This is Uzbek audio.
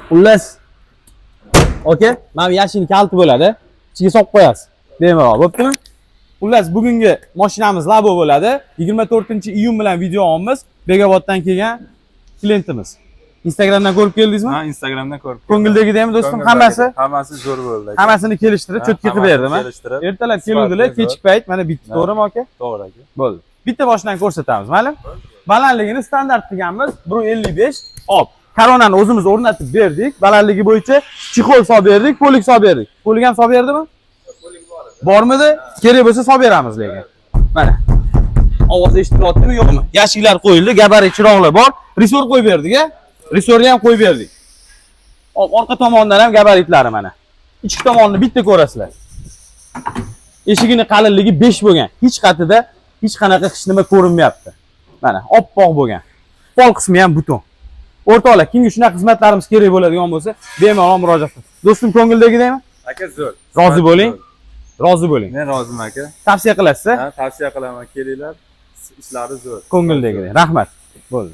Xullas, aka, mana bu yashil kaliti bo'ladi. Ichiga solib qo'yasiz. Bemalol, bo'ptimi? Xullas, bugungi mashinamiz Labo bo'ladi. 24-iyun bilan video olamiz. Bekoboddan kelgan klientimiz. Instagramdan ko'rib keldingizmi? Ha, Instagramdan ko'rib. Ko'ngildagidaymi, do'stim? Ko'ngildagi. Hammasi? Hammasi zo'r bo'ldi, aka. Hammasini kelishtirib, Ha, чётко qilib hammasini berdim, ha? kelishtirib. Ertalab Sifatli, keluvdilar, zo'r. Kechki payt mana bitdi, Ha. to'g'rimi, aka? To'g'ri, aka. Bo'ldi. Bitta boshidan ko'rsatamiz, mayli? Balandligini standart qilganmiz, 1.55. Hop, koronani o'zimiz o'rnatib berdik. Balandligi bo'yicha чехол solib berdik, полик solib berdik. Полик ham solib berdimi? Bormidi? Kerak bo'lsa solib beramiz lekin. Mana. Ovoz eshitilyaptimi, yo'qmi? Yashiklar qo'yildi, gabarit chiroqlar bor. Ressor qo'yib berdik, a? Ressorni ham qo'yib berdik. Hop, orqa tomonidan ham gabaritlari mana. Ichki tomonni bitta ko'rasizlar. Eshigini qalinligi 5 bo'lgan. Hech qatida hech qanaqa hech nima ko'rinmayapti. Mana, oppoq bo'lgan. Pol qismi ham butun. O'rtoqlar, kimga shunaqa xizmatlarimiz kerak bo'ladigan bo'lsa, bemalol murojaat qiling. Do'stim, ko'ngildagidaymi? Aka, zo'r. Rozi bo'ling. Zo'r. Rozi bo'ling. Men roziman, aka. Tavsiya qilasiz? Ha, tavsiya qilaman, kelinglar. Ishlari zo'r. Ko'ngildagiday. Rahmat. Bo'ldi.